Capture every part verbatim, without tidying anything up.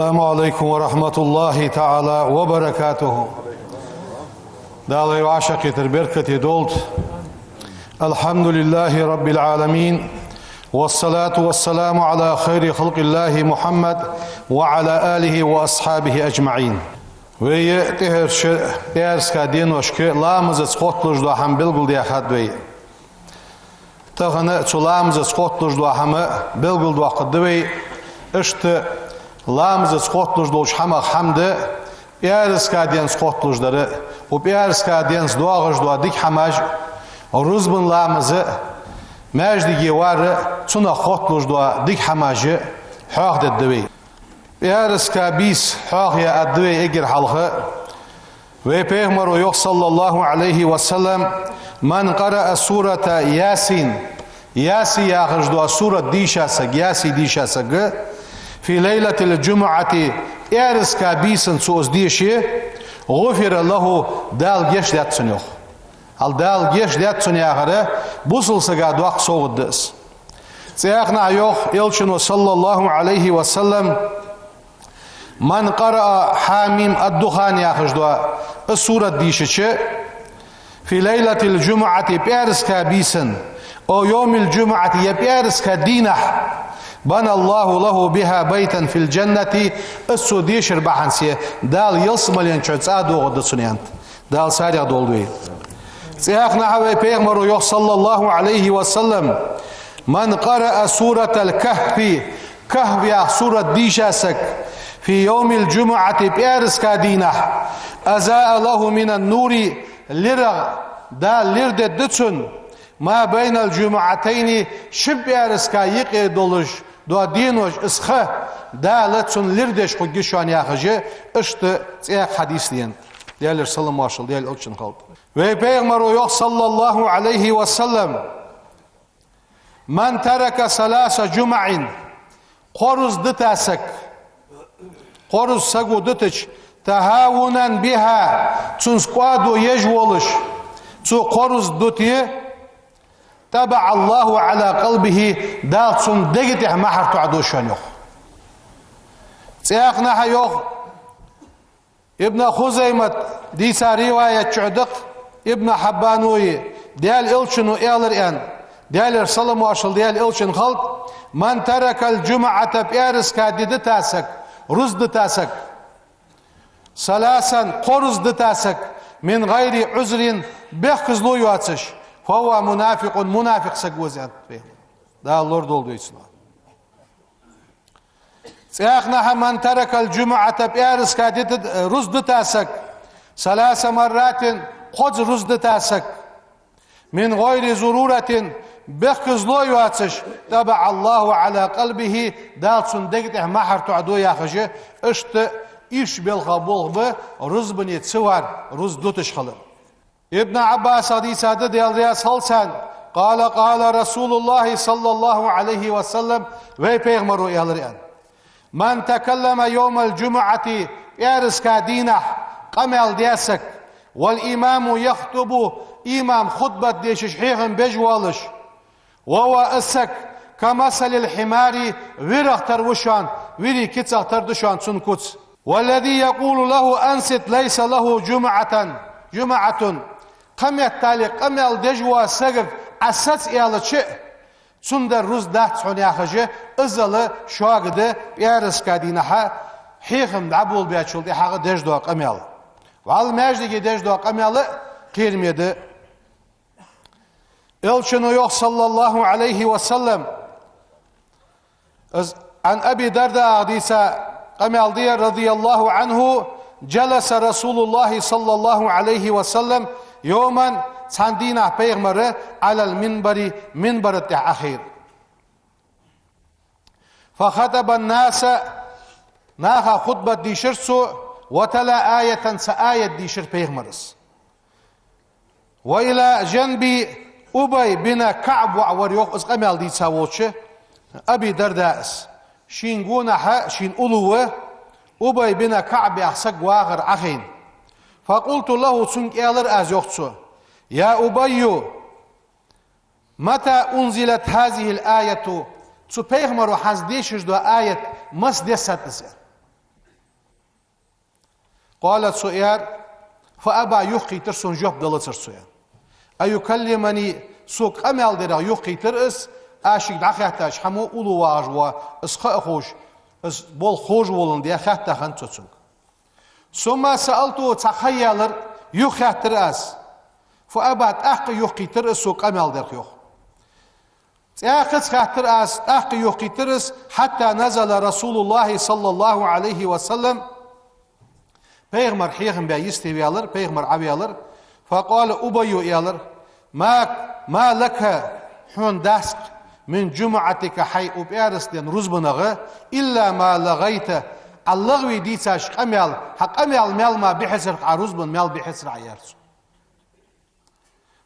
السلام عليكم ورحمة الله تعالى وبركاته. Дала вай вӀашагӀкхетар беркате долда. الحمد لله رب العالمين. والصلاة والسلام على خير خلق الله محمد وعلى آله وأصحابه أجمعين. Вай тӀехьарча пӀаьраска деношка ламазаца хотталуш дола хӀама белгалдаьхад вай. Тахан цу ламазаца хотталуш дола хӀама белгалдоаккхаргда вай. Иштта ламазаца хотталуш долча хӀамах хӀама да пӀаьраска денца хотталуш дар а, укх пӀаьраска денца доагӀаш дола дика хӀамаш а, рузбан ламаз а, маьждиге вар а, цунах хотталуш дола дика хӀамаш а хьоахадергда вай. ПӀаьраска бийса хьоахаяь аргда вай эггара хьалха. Вай пайхамаро йоах, صلى الله عليه وسلم: من قرأ سورة يس, Ясин яхаш дола сурат дийша саг, Ясин дийша саг, في ليلة الجمعة, пӀаьраска бийсан цо из деше, غفر له, Дала гешт даьд цунна, йоах. Хьал Дала гешт даьд цунна яхар бусалба сага доккха совгӀат да из. ЦӀаьхха йоах Элчано, صلى الله عليه وسلم: من قرأ حم الدخان яхаш дола из сурат дийшача, في ليلة الجمعة, пӀаьраска бийсан, أو يوم الجمعة, е пӀаьраска дийнахьа, بنى الله له بها بيتا في الجنة, из цо дешар бахьанца Дала ялсмален чу цӀа доагӀаргда цунна, аьннад. Дала царех долда вай. ЦӀаьхха вай пайхамаро йоах, صلى الله عليه وسلم: من قرأ سورة الكهف, Кахф яха сурат дийша саг, في يوم الجمعة, пӀаьраска дийнахьа, أضاء له من النور, лирагӀа Дала лир дергда цунна, ما بين الجمعتين, шин пӀаьраска юкъе долаш дола денош, из ха Дала цунна лир деш хургья шоана, яхаш, иштта цӀаьхха хьадис да. Даьлера салам-моаршал Даьла Элчанна хилда. Вай пайхамаро йоах, صلى الله عليه وسلم: من ترك ثلاث جمع, кхо рузба дита саг, кхо рузба саго дитача, تهاونا بها, цунца кӀоадо еш волаш, цо кхо рузба дите, طبع الله على قلبه, Дала цун дега тӀа мухӀар тоӀаду шоана, йоах. ЦӀаьхха йоах, Ибн Хузаймат дийца риваят чу да-кх, Ибн Хьиббано а, Даьла Элчано аьлар аьнна, Даьлера салам-моаршал Даьла Элчанна хилда: من ترك الجمعة, пӀаьраска ди дита саг, рузба дита саг, ثلاثا, кхо рузба дита саг, من غير عذر, бехказло йоацаш, فهو منافق, мунафикъ саг ва из, аьннад пайхамаро. Дала лорадолда вай цунах. ЦӀаьхха: من ترك الجمعة, пӀаьраска ди дита, рузба дита саг, ثلاث مرات, кхозза рузба дита саг, من غير ضرورة, бехказло йоацаш, طبع الله على قلبه, Дала цун дега тӀа мухӀар тоӀаду, яхаш, иштта ишта балха болх ба рузбане ца вар, рузба дуташ хилар. Ибн Ӏаббасах дийца да, Даьла раьза хилва царна: قال: قال رسول الله صلى الله عليه وسلم, вай пайхамаро аьлар аьнна: من تكلم يوم الجمعة, пӀаьраска дийнахьа къамаьл даь саг, والإمام يخطب, имам хутбат дешаш хьехам беш воалаш, وهو, из саг, كمثل الحمار, вирах тара ва шоана, вирий кицах тара да шоана цун куц. والذي يقول له أنصت ليس له جمعة, جمعة, кхаметтел къамаьл деш вола сагага Ӏа саца аьлча а, цундар рузба дац хьона, яхаш, иззал шога да пӀаьраска дийнахьа хьехам дӀаболабечул тӀехьагӀа деш дола къамаьл. ВӀалла маьждиге деш дола къамаьл а кхераме да. Элчано йоах, صلى الله عليه وسلم, из عن أبي الدرداء дийца къамаьл да ер, رضي الله عنه: جلس رسول الله صلى الله عليه وسلم يوما, цхьан дийнахьа пайхамар على المنبر, минбара тӀа Ӏохайра. فخطب الناس, наха хутбат дийшар цо, وتلا آية, цхьа аят дийшар пайхамара. وإلى جنبه أبي بن كعب, воӀ вар, йоах, из къамаьл дийца волча Аби Дардаъ. Шийна гонахьа, шийна уллув Убай бин КаӀб яха саг вагӀар Ӏохайна. فقلت له, цунга аьлар аз, йоах цо: يا أبي, متى أنزلت هذه الآية؟ Цу пайхамаро хӀанз дешаш дола аят маса дессад из? قال, цо аьлар, فأبى, юхакхийттар сона, жоп далацар цо, аьнна. أن يكلمني, сога къамаьл дарах юхакхийттар из, аз шийга дӀахаьттача хӀама уллув вагӀаш ва, из ха а ховш, из болх ховш воландаь хаьтта хиннад цо цунга. ثم سألته, цхьа ха яьлар, юхахаьттар аз. فأبى, тӀаккха юхакхийттар из сога къамаьл дарах, йоах. ЦӀаькха а ца хаьттар аз, тӀаккха юхакхийттар из, حتى نزل رسول الله صلى الله عليه وسلم, пайхамар хьехам баь йисте ваьлар, пайхамар Ӏоваьлар. فقال أبي, аьлар: ما، ما لك, хьона дац-кх, من جمعتك, хьай укх пӀаьраска ден рузбанах, إلا ما لغيت, Ӏа лагӀвий дийцача къамаьл, хьа къамаьл маьл мара бихьацар-кх Ӏа, рузбан маьл бихьацар Ӏа, аьлар цо.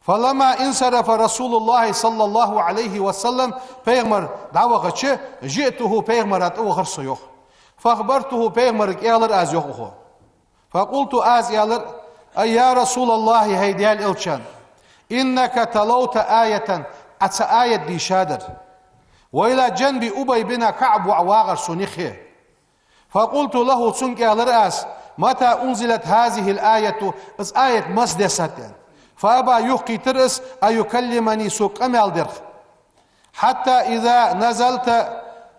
فلما انصرف رسول الله صلى الله عليه وسلم, пайхамар дӀавахача, جئته, пайхамара тӀавахар со, йоах. فأخبرته, пайхамарга аьлар аз, йоах укхо. فقلت, аз аьлар: أي يا رسول الله, хӀай Даьла Элча, إنك تلوت آية, Ӏа цхьа аят дийшадар. وإلى جنب أبي بن كعب, воӀ вагӀар сона юххе. فقلت له, цунга аьлар аз: متى أنزلت هذه الآية, из аят маца дессад, аьнна. فأبى, юхакхийттар из, أن يكلمني, сога къамаьл дарах. حتى إذا نزلت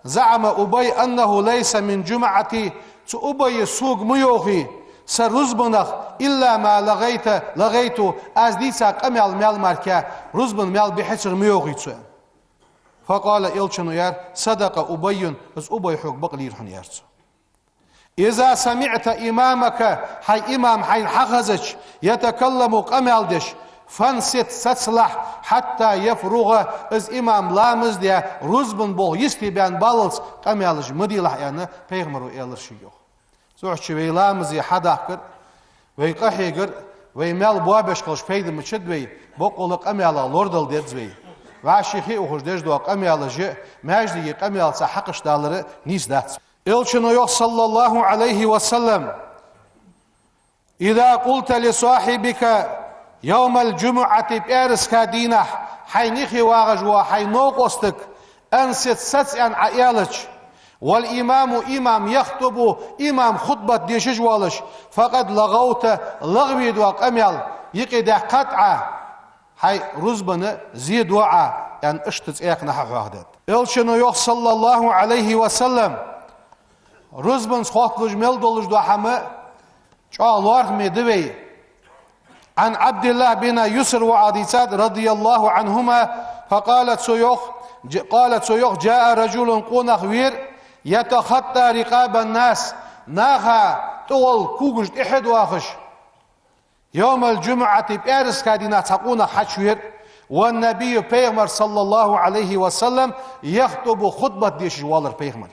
زعم أبي أنه ليس من جمعتي, цу Убайс сога ма йоахий са рузбанах, إلا ما لغيت، لغيت, аз дийца къамаьл маьл мара, рузбан маьл бихьацар ма йоахий цо. فقال, Элчано аьлар: صدق أبي, из Убай хьога бакълийра хьона, аьлар цо. إذا سمعت إمامك, хьай имам хьайна хьахезача, يتكلم, къамаьл деш, فأنصت, сацалахь, حتى يفرغ, из имам ламаз даь, рузбан болх йисте баьнна баллалца къамаьлаш ма делахь, аьнна, пайхамаро аьлар шийга, йоах. Цудухьа вай ламазе хьадахкар, вай къахьегар, вай маьл боабеш хилча пайда ма бац вай, боккъала къамаьлах лорадала деза вай. ВӀаший хи ухаш деш дола къамаьлаш а, маьждиге къамаьлаца хьакхаш далар а нийса дац. Элчано йоах, صلى الله عليه وسلم: إذا قلت لصاحبك يوم الجمعة, пӀаьраска дийнахьа хьайна юххе вагӀаш вола хьай новкъостага: أنصت, саца, аьнна Ӏа аьлча, والإمام, имам, يخطب, имам хутбат дешаш волаш, فقد لغوت, лагӀвий дола къамаьл юкъедаьккхад Ӏа, хьай рузбана зе ду Ӏа, аьнна, иштта цӀаькха нахьа хьоахадаьд. Элчано йоах, صلى الله عليه وسلم: рузбанца хотталуш мел долаш дола хӀама чӀоагӀа лоархӀаме да вай. عن عبد الله بن يسر, воӀах дийцад, رضي الله عنهما, فقال, цо йоах, ج-, قال, цо йоах: جاء رجل, къонах вера, يتخطى رقاب الناس, наха тӀагӀолла когаш тӀехьа доахаш. يوم الجمعة, пӀаьраска дийнахьа цхьа къонах хьачувера, والنبي, пайхамар, صلى الله عليه وسلم, يخطب, хутбат дешаш воаллар пайхамар.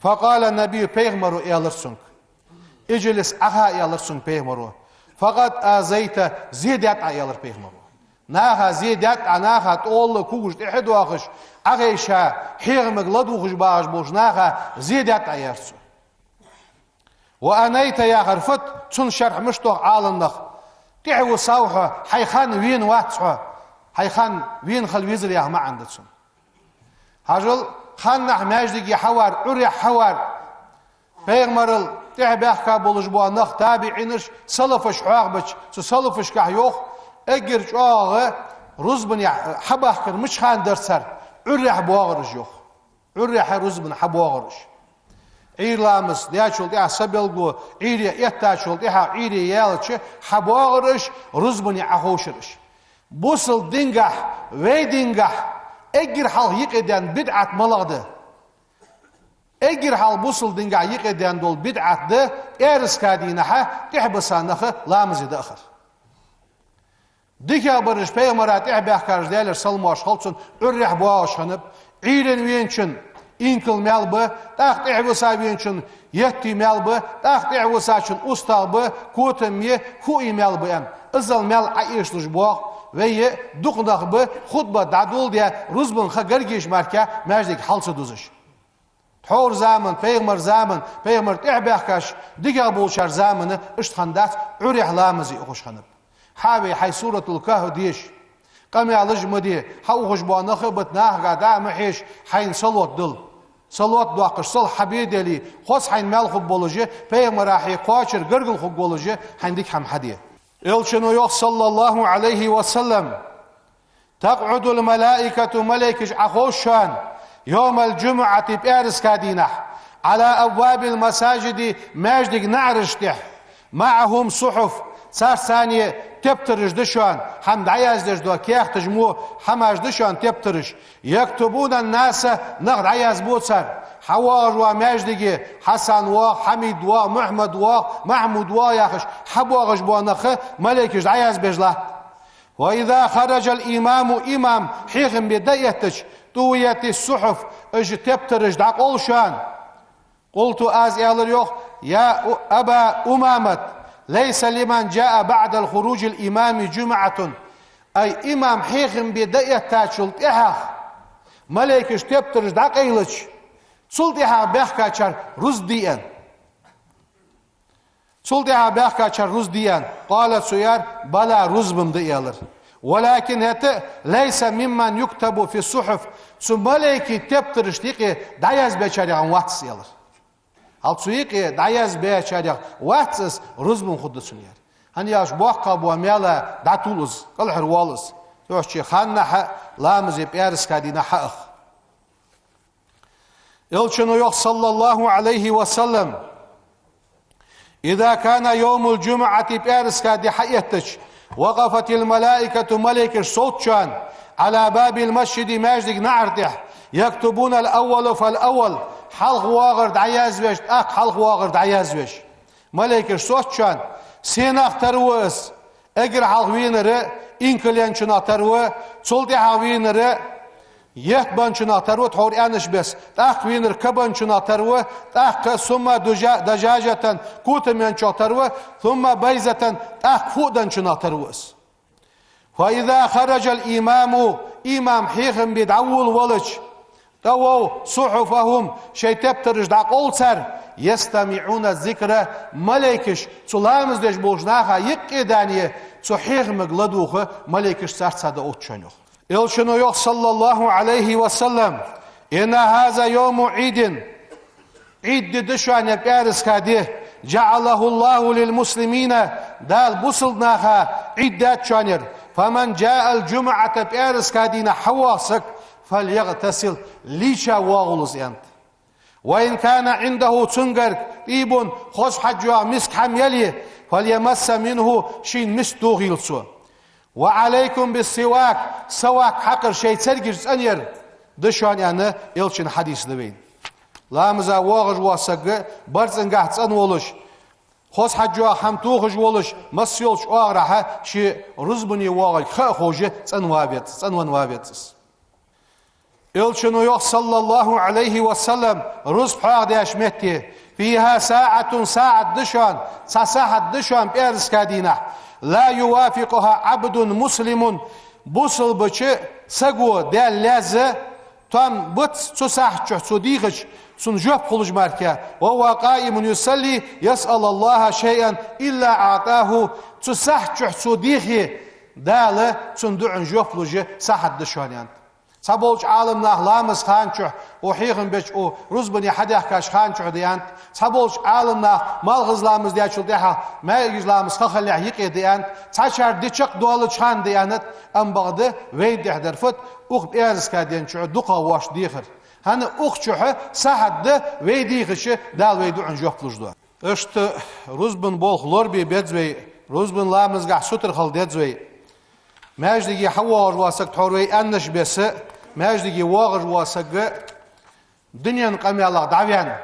فقال النبي, пайхамаро аьлар цунга: اجلس, Ӏоха, аьлар цунга пайхамаро. فقد آذيت, зе даьд Ӏа, аьлар пайхамаро. Наха зе даьд Ӏа, наха тӀагӀолла когаш тӀехьа доахаш, Ӏохайша, хьехамага ладувгӀаш багӀаш болча наха зе даьд Ӏа, аьлар цо. وأنيت, яхар фуд, цун шархь мишта йоах Ӏаламнаха: тӀехьависав хьо, хьай ханна вена вац хьо, хьай ханна вена хила везар яха маӀан да цун. Хьажал, ханнахьа маьждиге хьавар, Ӏуйрехьа хьавар, пайхамарал тӀехьа баьхка болаш бола нах, табиӀинаш, салафаш хьоахабича, цу салафашкахьа йоах, эггара чӀоагӀа рузбанехьа хьабахкар мича хана дар цар, Ӏуйрехьа боагӀар уж, йоах. Ӏуйрехьа рузбана хьабоагӀар уж. Ӏуйра ламаз даьчул тӀехьа са белгало, Ӏуйре эттачул тӀехьа, Ӏуйре яьлча хьабоагӀар уж, рузбане Ӏоховшар уж. Бусалба дингахьа, вай дингахьа эггара хьалха юкъедаьнна бидӀат малагӀа да? Эггара хьалха бусалба дингахьа юкъедаьнна дола бидӀат да пӀаьраска дийнахьа тӀехьабиса нах ламазе дахар. ДикагӀбараш пайхамара тӀехьабаьхкараш, Даьлера салам-моаршал хилда цунна, Ӏуйрехьа боагӀаш хиннаб. Ӏуйран веначун инкал маьл ба, тӀаккха тӀехьависа веначун етта маьл ба, тӀаккха тӀехьависачун устагӀа ба, котам я, хӀуъа маьл ба аьнна. Иззал маьл Ӏоэшалуш боагӀа вай, дукха нах ба, хутба дӀадоладаь, рузбан ха гаргга еш мара маьждиг хьал ца дузаш. Тхьовра заман, пайхамара заман, пайхамар тӀехьабаьхкача дикагӀболчара замана иштта хиннадац, Ӏуйрехьа ламазе ухаш хиннаб. Хьа а вай, хьай Суратул-Кахф деша, къамаьлаш а ма де, хьаухаш бола нах а бита, нахага дӀа а ма хьежа, хьайна салот дала. салот доаккхаш, сал хьабе а деле, хоза хьайна маьл хургболаш, пайхамара хье кхоачар гаргало хургволаш, хьайна дика хӀама хьаде. Элчано йоах, саллаллахӀу Ӏалайхи ва саллам: «تقعد الملائكة», малайкаш Ӏоховш шоана, «يوم الجمعة», пӀаьраска дийнахьа, «على أبواب المساجد», маьждига наӀараш тӀа, «معهم صحف», царца цхьана тептараш да шоана, хӀама дӀаяздеш дола каьхаташ мо, хӀамаш да шоана тептараш, «يكتبون الناس», нах дӀаязбу цар, хьавоагӀаш вола маьждиге, Хьасан воагӀа, Хьамид воагӀа, Мухьаммад воагӀа, Махьмуд воагӀа яхаш, хьабоагӀаш бола нах малайкаш дӀаязбеш латт. «وإذا خرج الإمام», имам хьехам бе дӀаэттача, «طويت الصحف», уж тептараш дӀакъовл шоана. «قلت», аз аьлар йоах: «يا أبا أمامة، ليس لمن جاء بعد خروج الإمام جمعة». Ай, имам хьехам бе дӀаэттачул тӀехьагӀа малайкаш тептараш дӀакъайлача, цул тӀехьагӀа баьхкачар рузба дий аьнна. Цул тӀехьагӀа баьхкачар рузба дий аьнна. «قال», цо аьлар: «بلى», рузба-м да, аьлар. «ولكن», хӀаьта а, «ليس ممن يكتب في الصحف», цу малайкий тептарашта юкъе дӀаязбечарех вац из, аьлар. Хьал цу юкъе дӀаязбечарех вац из, рузба-м хургда цун, аьлар. ХӀана аьлча боккха бола маьл дӀатул из, кӀалхарвоал из. Цудухьа ханнахьа а, ламаза пӀаьраска дийнахьа а. Элчано йоах, саллаллахӀу Ӏалайхи ва саллам: «إذا كان يوم الجمعة», пӀаьраска ди хьаэттача, «وقفت الملائكة», малайкаш совц шоана, «على باب المسجد», маьждига наӀара тӀа, «يكتبون الأول فالأول», хьалха воагӀар дӀаязвеш, тӀаккха хьалха воагӀар дӀаязвеш. Малайкаш совц шоана, сенах тара ва из, эггара хьалха вийнар инкалбенначунах тара ва, цул тӀехьагӀа вийнар еттабенначунах тара ва, тхьовра аьннача беса, тӀаккха вийнар кабенначунах тара ва, тӀаккха, «ثم دجا-، دجاجة», котамбенначох тара ва, «ثم بيضة», тӀаккха фуъ денначунах тара ва из. «فإذا خرج الإمام», имам хьехам бе дӀаволавелча, «طووا صحفهم», шоай тептараш дӀакъовл цар, «يستمعون الذكر», малайкаш цу ламаз деш болча наха юкъе дӀаяьнна, цу хьехамага ладувгӀа малайкаш царца дӀаотт шоана, йоах. Элчано йоах, саллаллахӀу Ӏалайхи ва саллам: «إن هذا يوم عيد», Ӏид ди да шоана ер пӀаьраска ди, «جعله الله للمسلمين», Дала бусалба наха Ӏид даьд шоана ер. «فمن جاء الجمعة», пӀаьраска дийнахьа хьавоагӀа саг, «فليغتسل», лийча воагӀалва из, аьннад. «وإن كان عنده», цунгара, «طيب», хоза хьаж йоагӀа миска хӀама яле, «فليمس منه», шийна миска тохийла цо. «وعليكم بالسواك», сивак хьакхар шоай царгаш цӀенъяр да шоана, аьнна, Элчан хьадис да вайна. Ламаза воагӀаш вола саг барзкъангахьа цӀенволаш, хоза хьаж йоагӀа хӀама тохаш волаш, масса йолча оагӀорахьа ший рузбане воагӀарг ха а ховш, цӀенвала веза, цӀенвенна вала веза из. Элчано йоах, саллаллахӀу Ӏалайхи ва саллам, рузба хьоахадеш метте: «فيها ساعة», сахьат да шоана, цхьа сахьат да шоана пӀаьраска дийнахьа, «لا يوافقها عبد مسلم», бусалба саго, Даьла лаьза, там бац цу сахьата чухь цо дийхача, цунна жоп хулаш мара, «وهو قائم يصلي يسأل الله شيئا إلا أعطاه», цу сахьата чухь цо дийхе, Дала цунна дуӀанна жоп луш сахьат да шоана, аьннад. Цхьаболча Ӏаламнаха ламаза хана чухь, укх хьехам беча, укх рузбане хьадаьхкача хана чухь да, аьннад. Цхьаболча Ӏаламнаха малхбуза ламаз даьчул тӀехьагӀа, маьждига ламаза ха хилалехь юкъе да, аьннад. Цхьачар ди чакхдоалача хана да, аьннад. Амма бакъда вайна тӀехьа дар фуд, укх пӀаьраска ден чухь дукхагӀа воашта дехар. ХӀана, укх чухь сахьат да вай дийхача, Дала вай дуӀанна жоп луш да. Иштта рузбан болх лорабе беза вай, рузбан ламазгахьа сутара хила деза вай. Маьждиге хьавоагӀаш вола саг, тхьовра вай аьннача беса, маьждиге воагӀаш вола саг дунен къамаьлах дӀаваьнна,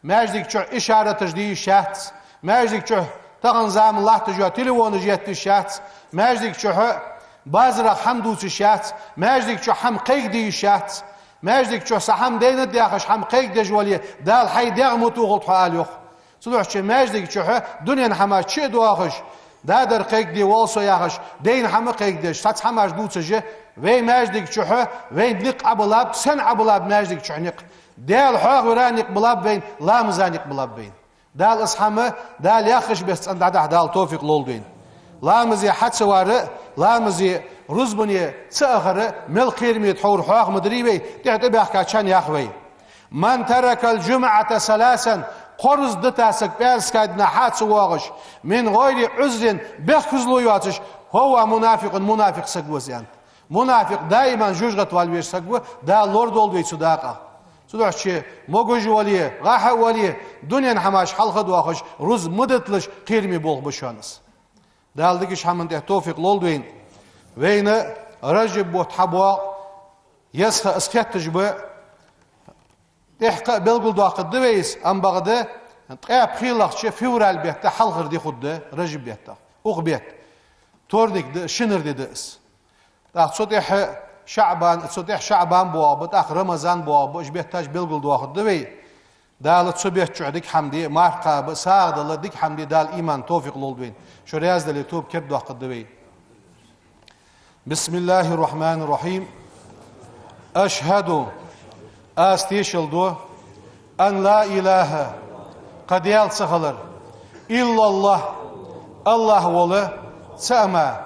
маьждига чухь ишараташ де йиш яц, маьждига чухь тахан заман латташ йола телефонаш етта йиш яц, маьждига чухь базарах хӀама дувца йиш яц, маьждига чухь хӀама кхайкаде йиш яц, маьждига чухь са хӀама дайнад яхаш, хӀама кхайкадеш вале, Дала хьай дегӀ ма тохалда хьо, ала йоах. Цудухьа маьждига чухь дунен хӀамаш чу а доахаш, дадар кхайкаде воал со яхаш, дайна хӀама кхайкадеш, цхьацца хӀамаш дувцаш, вай маьждига чухь вайна никъ Ӏобиллаб, сенна Ӏобиллаб маьждига чухь никъ? Даьла хьоахавара никъ биллаб вайна, ламаза никъ биллаб вайна. Дала из хӀама, Дала яхача беса цӀена дӀадахьа Дала товфикъ лолда вайна. Ламазе хьа ца вар а, ламазе, рузбане ца ахар а мел кхераме тхьовра хьоахадаьд вай, тӀехьа тӀабаьхкачарна йоах вай. من ترك الجمعة ثلاثا, кхо руза дита саг пӀаьраска дийнахьа ца воагӀаш, من غير عذر, бехказло йоацаш, فهو منافق, мунафикъ саг ва из, аьннад. Мунафикъ даиман жожагӀате вала везаш саг ва, Дала лорадолда вай цу дакъах. Цудухьа шоай могаш а вале, гӀахьа а вале, дунен хӀамаш хьалха а доахаш, руза ма диталаш, кхераме болх ба шоана из. Дала дикача хӀаман тӀа товфикъ лолда вайна. Вайна Ражаб бутт хьабоагӀа, еза ха из хетташ ба, тӀехьа кхы а белгалдоаккхаргда вай из, амма бакъда ткъаь пхелагӀча февраль бетта хьалхара ди хургда Ражаб бетта. Укх бетта. Вторник да, шинара ди да из. ТӀаккха цу тӀехьа ШаӀбан, цу тӀехьа ШаӀбан боагӀа ба, тӀаккха Рамазан боагӀа ба, уж бетташ белгалдоахаргда вай. Дала цу бетта чухь дика хӀама де, марха кхаба, сагӀа дала, дика хӀама де, Дала иман, товфикъ лолда вайна. Шо раьза дале, тоба кердадоаккхаргда вай. بسم الله الرحمن الرحيم. أشهد, аз тешал ду, أن لا إله, кхы Даьла ца хилар, إلا الله, АллахӀ вола цаӀ мара,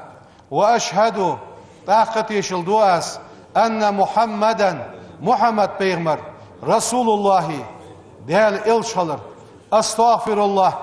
وأشهد, тӀаккха тешал ду аз, أن محمدا, Мухьаммад пайхамар, رسول الله, Даьла элча хилар. أستغفر الله,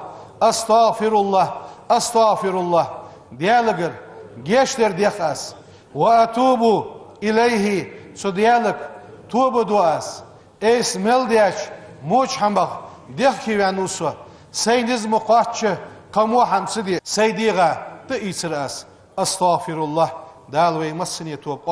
أستغفر الله, أستغفر الله, Даьлагара гешт дар дех аз. وأتوب إليه, цу Даьлага тоба ду аз. Айса мел даьча воча хӀамах дехкеваьнна ва со. Сай низ ма кхоачча, кхы во хӀама ца де, сай дегӀа тӀаийцар аз. أستغفر الله, Дала вай массане тоба